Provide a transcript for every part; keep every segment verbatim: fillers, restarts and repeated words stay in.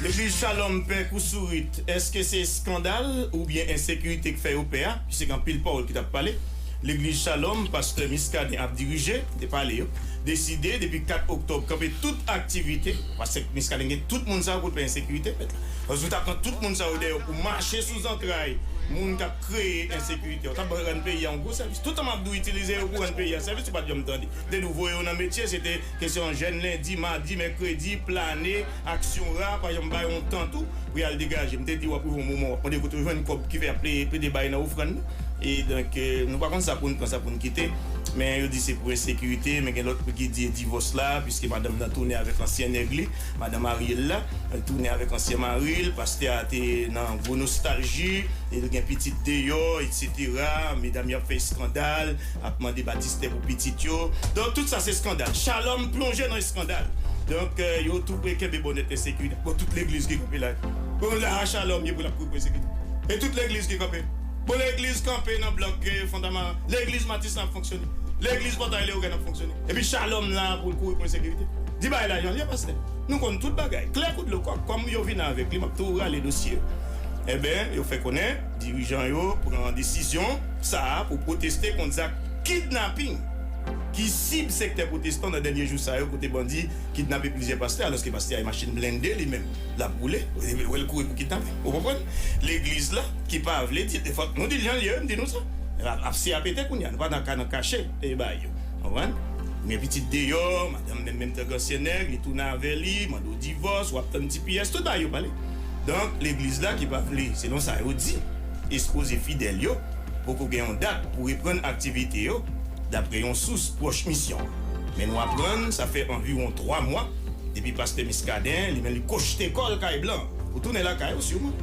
Legliz Shalom pè kou sourit, èske se eskandal oubyen ensekirite k fè yo pè a? Piske gen anpil pawòl ki t ap pale. Legliz Shalom, pastè Muscadin ap dirije, te pale yo, deside depi kat oktòb kanpe tout aktivite, pastè Muscadin gen tout moun sa yo pou l pè ensekirite, mèt la. Paske ou ta pran tout moun sa yo dèyè pou mache sou zantray moun k ap kreye ensekirite. Ou t ap rann peyi a yon gwo sèvis. Tout tan m ap di w itilize yo pou rann peyi a sèvis, ou pa t janm tande. Te di w voye yo nan metye, se te kesyon jèn lendi, madi, mèkredi, plane, aksyon ra, pa janm bay yon tan tou pou y al degaje. M te di w ap rive yon moman w ap mande kote w jwenn kòb ki fè y ap plede, plede bay nan ofrann nan. E donk, euh, nou pa konn sa pou n pran, sa pou n kite. Men yo di se pou ensekirite, men gen lòt ki di e divòs la, piske madanm nan tounen avèk ansyen nèg li, madanm Ariel la, l tounen avèk ansyen mari l, pastè a te nan gwo nostalji, e l gen pitit deyò, etsetera. Medam yo ap fè eskandal, ap mande batistè pou pitit yo. Donk, tout sa se eskandal. Shalom plonje nan eskandal. Donk, euh, yo tou pre kenbe bonnèt ensekirite. Bon, tout legliz ki kanpe la. Bon, la, Shalom ye pou l ap kouri pou ensekirite. E tout legliz ki kanpe. Bon, legliz kanpe nan blòk, eh, Fontamara. Legliz Matis la ap fonksyone. Legliz Pòtay Leyogàn ap fonksyone. Epi Shalom la pou l kouri pou ensekirite. Di bagay la jan l ye, pastè. Nou konn tout bagay. Klè kou dlo kòk. Kòm yo vin avèk li, m ap tou rale dosye yo. Enben, yo fè konnen dirijan yo pran desizyon sa a pou pwoteste kont zak kidnaping ki sib sektè pwotestan nan dènye jou sa yo, kote bandi kidnape plizyè pastè, alòske pastè a e machin blende li menm l ap woule, w wè l kouri pou kidnape. Ou konprann? Legliz la ki pa vle di, fòk nou di l jan l ye, m di nou sa. Ap, ap se ap ete kounye a, nou pa nan ka nan kache e bay yo. Konprann? Gen pitit deyò, madanm menm, menm tan k ansyen nèg, li tounen avè li, mande w divòs, w ap tann ti pyès, tout bagay yo pale. Donk, legliz la ki pa vle, selon sa yo di, ekspoze fidèl yo, poko gen yon dat pou reprann aktivite yo, dapre yon sous pwòch misyon an. Men nou aprann sa fè anviwon twa mwa depi pastè Muscadin, li menm, li kochte kò l kay blan pou tounen lakay ou siman.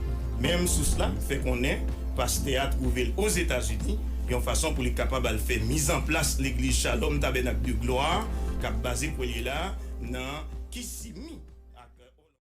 Menm sous la fè konnen pastè a twouve l Ozetazini, yon fason pou li kapab al fè mizanplas legliz Shalom Tabènak de Glwa k ap baze kwè l ye la nan Kissimmee.